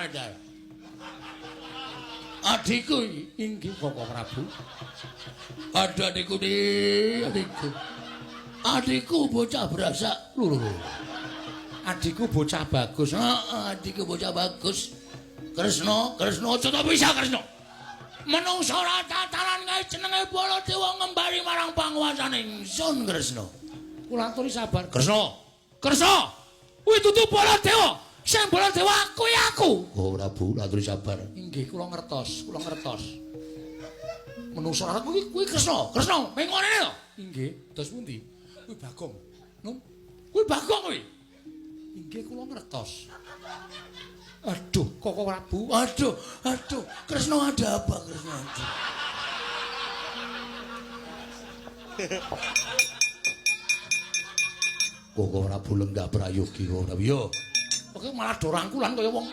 ora. Adikku iki Inggih Koko Prabu. Ada adikku di adikku. Adikku bocah berasak. Lho lho. Adikku bocah bagus. Heeh, adikku bocah bagus. Kresna, Kresna aja to bisa Kresna. Menungsa ora tataran kae jenenge Baladewa ngembari marang panguwasane ingsun Kresna. Kula aturi sabar. Kresna, Kresna. Kuwi dudu Baladewa. Sing Baladewa aku ya aku. Oh Prabu, aturi sabar. Inggih kula ngertos, kula ngertos. Menungsa ora kuwi kuwi Kresna. Kresna, ming ngene lho. Inggih, dos pundi? Kuwi Bagong. Num, Kuwi Bagong kuwi. Inggih kula ngertos. Aduh, Koko Prabu. Aduh, aduh, Kresna ada apa Kresna? Aduh. Koko Prabu lenggah prayogi Koko Prabu. Yo. Oke malah do rangkulan kaya wong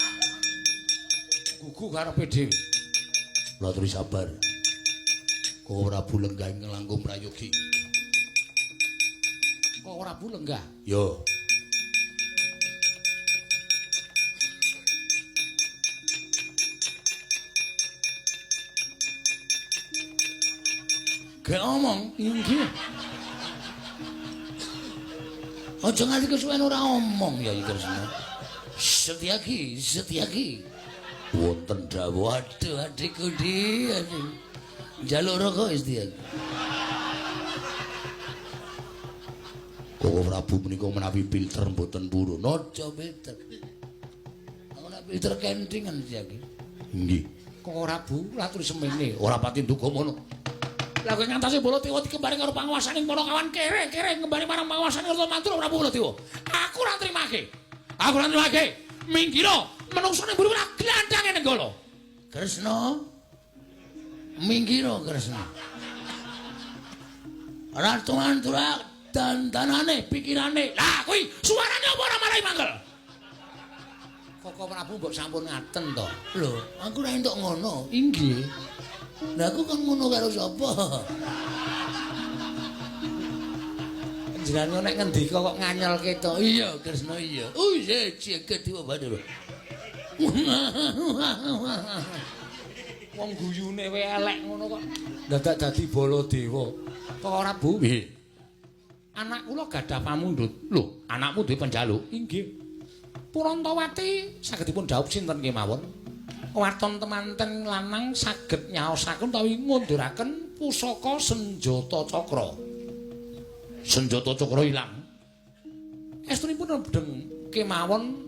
gugu karepe dhewe. Kula aturi sabar. Koko Prabu lenggah ing langkung prayogi. Koko Prabu lenggah. Yo. Gak omong, Inggih. Aja nganti kesuwen ora omong ya Kresna. Setyaki, Setyaki. Wonten dawuh, aduh adikku di, aduh. Njaluk rokok Setyaki. Koko Prabu menika menawi filter mboten purun. Aja filter. Aku nek filter kentingan Setyaki. Nggih. Koko Prabu aturi semene. Ora pati nduga mono. Lah kowe ngantasi Baladewa dikembari karo panguwasaning para kawan kere-kere ngembari marang panguwasaning Kerta Mandura Prabu Baladewa. Aku ora trimake. Aku ora trimake. Minggiro, menungsane mburi ora glandhange Nenggala. Kresna. Minggiro Kresna. Ratu Mandura dandanane pikirane. Lah kuwi suarane apa ora marai mangkel? Koko Prabu mbok sampun ngaten to. Lho, aku ora entuk ngono. Inggih. Lah aku kan ngono karo sapa? Panjenengan nek ngendika kok nganyelke to. Iya, Kresna iya. Oh iya, jagat dewa Bathara. Wong guyune wae elek ngono kok dadak dadi Baladewa. Koko Prabu, Nggih. Anak kula gadah pamundhut. Lho, anakmu duwe panjaluk? Inggih. Purantawati saged dipun dhaup sinten kemawon? Waton temanten lanang saged nyaosaken utawi ngunduraken pusaka senjata cakra. Senjata cakra ilang. Estunipun bedheng kemawon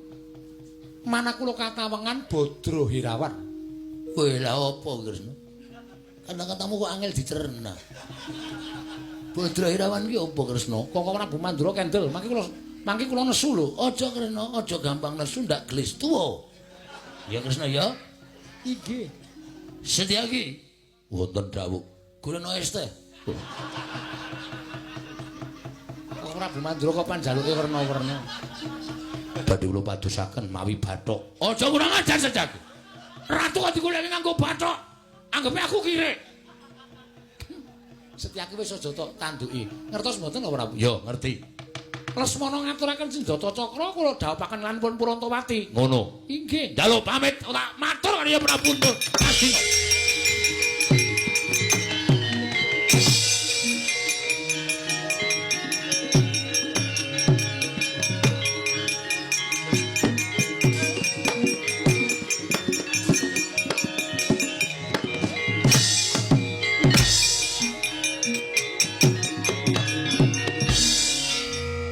manah kula katawengan Badra Hirawan. Kowe lha apa, Kresna? Kata-katamu kok angel dicerna. Badra Hirawan ki apa, Kresna? Koko Prabu Mandura kendel, mangke kula nesu lho. Aja Kresna, aja gampang nesu ndak gelis tuwa. Ya Kresna ya. Inggih. Setyaki wonten dawuh. Golekno es teh. Koko Prabu Mandura kok panjaluke werna-werna. Badhe kula padosaken mawi bathok. Aja kurang ajar Setyaki. Ratu kok digoleki nganggo bathok. Anggepe aku kirik. Setyaki wis aja tok tanduki. Ngertos mboten Koko Prabu? Yo ngerti. Lesmana ngaturaken senjata cakra kula dhawuhaken lan pun Purantawati. Ngono. Inggih. Njaluk pamit ora matur karo ya Prabu Astina.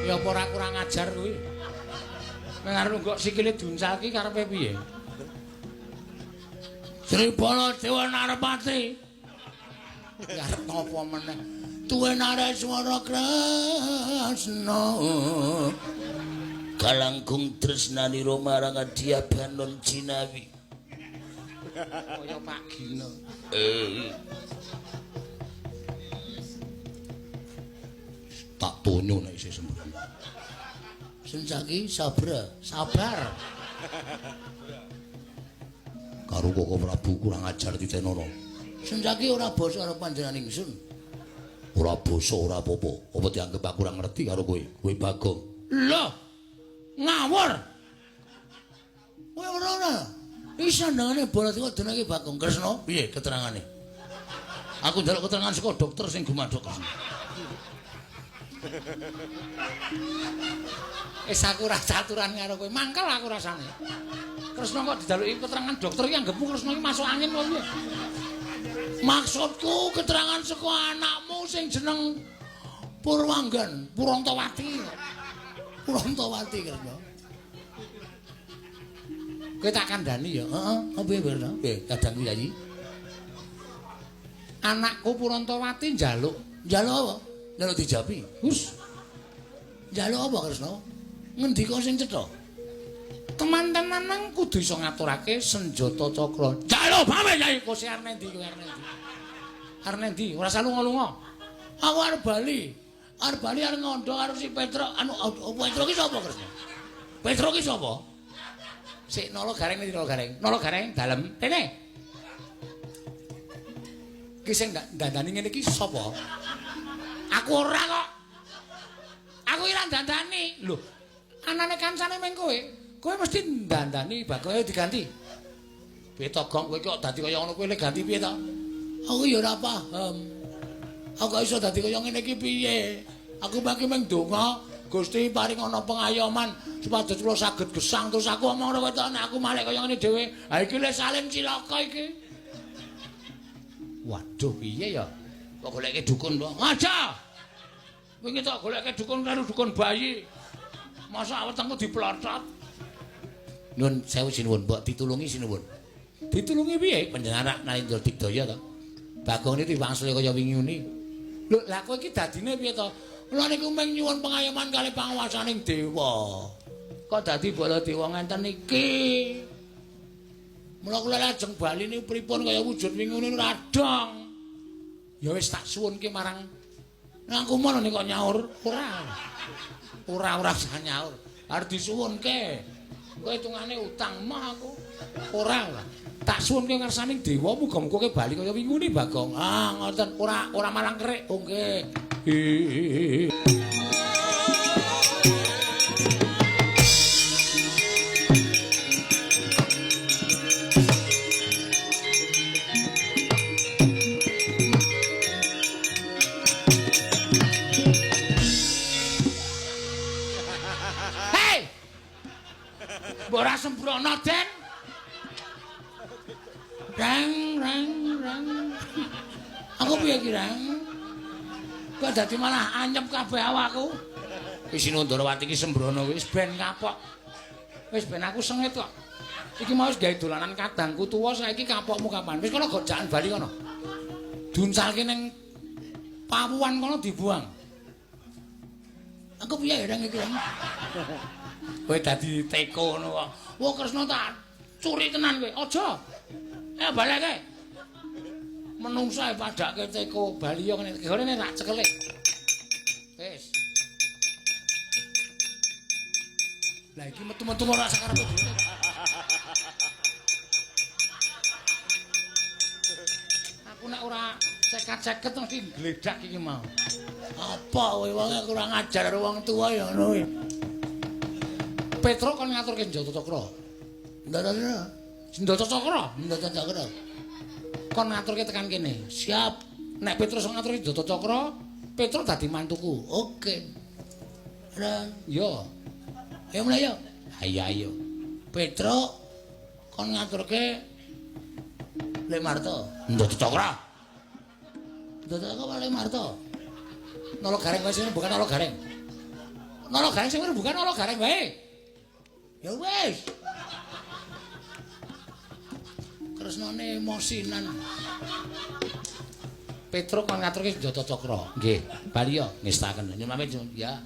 Ya apa ora kurang ajar kuwi. Nek arep nggok sikile diuncalki karepe piye? Sri Baladewa Narpati. Arep napa meneh? Tuwe Nareswara Kresna. Kalangkung tresnanira marang Adya Banon Jinawi. Kaya Pak Gino. Tak tonyo nek isih sembrono. Sencaki sabra, Sabar. Karo Koko Prabu kurang ajar titenono. Sencaki ora basa karo panjenengan ingsun. Ora basa ora apa-apa. Apa dianggep aku ora ngerti karo kowe? Kowe Bagong. Lho. Ngawur. Kowe ora ora. Iki sandangane Baladewa denake Bagong Kresna, piye keterangane? Aku njaluk keterangan saka dokter sing gumadhok Kresna. Wis aku ora caturan karo kowe, mangkel aku rasane. Kresna kok dijaluki keterangan dokter iki anggepmu Kresna iki masuk angin apa piye? Maksudku keterangan saka anakmu sing jeneng Purwanggan, Purantawati. Purantawati Kresna. Kowe tak kandhani ya? Heeh, apa piye Kresna? Piye kadangku Yayi? Anakku Purantawati njaluk, njaluk apa? Njaluk dijapi. Hus. Njaluk apa Kresna? Ngendika sing cetha. Teman-temanan kudu iso ngaturake senjata cakra. Njaluk pamit Yayi, kose arep endi kowe arep endi? Arep endi? Ora usah lunga-lunga. Aku arep bali. Arep bali arep ngondo karo si Petro. Anu Petro ki sapa Kresna? Petro ki sapa? Sik nala gareng ndi nala gareng? Nala gareng dalem. Rene. Ki sing dandani ngene iki sapa? Aku ora kok. Aku ora dandani. Lho, anane kancane meng kowe. Kowe mesti dandani bagoe diganti. Piye to, Gong? Kowe kok dadi kaya ngono kowe lek ganti piye to? Aku ya ora paham. Aku kok iso dadi kaya ngene iki piye? Aku mangke meng donga, Gusti paring ana pengayoman supados kula saged gesang terus aku omong ngono to nek aku malih kaya ngene dhewe. Ha iki le salim cilaka iki. Waduh, piye ya? Kok goleke dukun to? Aja. Wingi tak goleke dukun karo dukun bayi. Masa wetengku diplotot. Nyun sewu sinuwun, mbok ditulungi sinuwun. Ditulungi piye? Panjenengan Narendra Digdaya to. Bagong niki wangsule kaya wingi uni. Lho, lah kowe iki dadine piye to? Kula niku mung nyuwun pengayoman kalih panguwasaning dewa. Kok dadi Baladewa ngenten iki? Mula kula lajeng bali niku pripun kaya wujud wingi uni ora dong. Ya wis tak suwunke marang aku mono nek kok nyaur. Ora. Ora usah nyaur. Arep disuwunke. Engko hitungane utang mah aku. Ora ora. Tak suwunke ngersaning dewa muga-muga kowe bali kaya wingi uni Bagong. Ah ngoten. Ora ora malang kerik. Oh nggih. Hei! Mbok ora sembrono, Den. Rang rang rang. Aku piye iki, Rang? Kok dadi malah anyep kabeh awakku. Wis Sinundrawati iki sembrono wis ben kapok. Wis ben aku sengit kok. Iki mau wis gawe dolanan kadangku tuwa saiki kapokmu kapan? Wis kono gojakan bali kono. Duncalke ning pawuan kono dibuang. Aku piye Rang iki, Rang? Kowe dadi teko ngono kok. Wah Kresna tak curi tenan kowe. Aja. Baleke. Menungsa padake teko bali yo ngene. Ngene tak cekele. Wis. Lah iki metu-metu ora sakarepe dhewe. Aku nek ora cekat-ceket mesti gledak iki mau. Apa kowe wong kurang ajar karo wong tuwa ya ngono kuwi. Petro kon ngaturke Senjata Cakra. Senjata Cakra, Senjata Cakra. Kon ngaturke tekan kene. Siap. Nek Petro iso ngaturke Senjata Cakra, Petro dadi mantuku. Oke. Rang, yo. Ayo mulai yo. Ayo ayo. Petro kon ngaturke Lek Marto. Senjata Cakra. Senjata Cakra Lek Marto. Nolo gareng wae sing bukan nolo gareng. Nolo gareng sing bukan nolo gareng wae. Ya wis. Kresnane emosinan. Petro kon ngaturke Senjata Cakra. Nggih, bali yo ngestaken. Nyuwun pamit ya.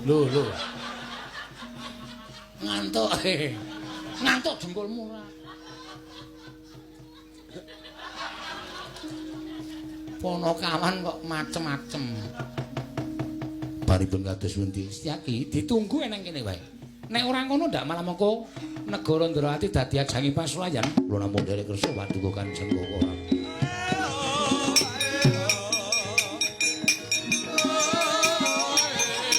Lho, lho. Ngantuk. Ngantuk dengkulmu ora. Ponokawan kok macem-macem. Baripun kados pundi? Setyaki ditunggu eneng kene wae. Nek ora ngono ndak malah mengko negara Ndrawati dadi ajangi pasulayan. Kula namung nderek kersa paduka Kanjeng Koko.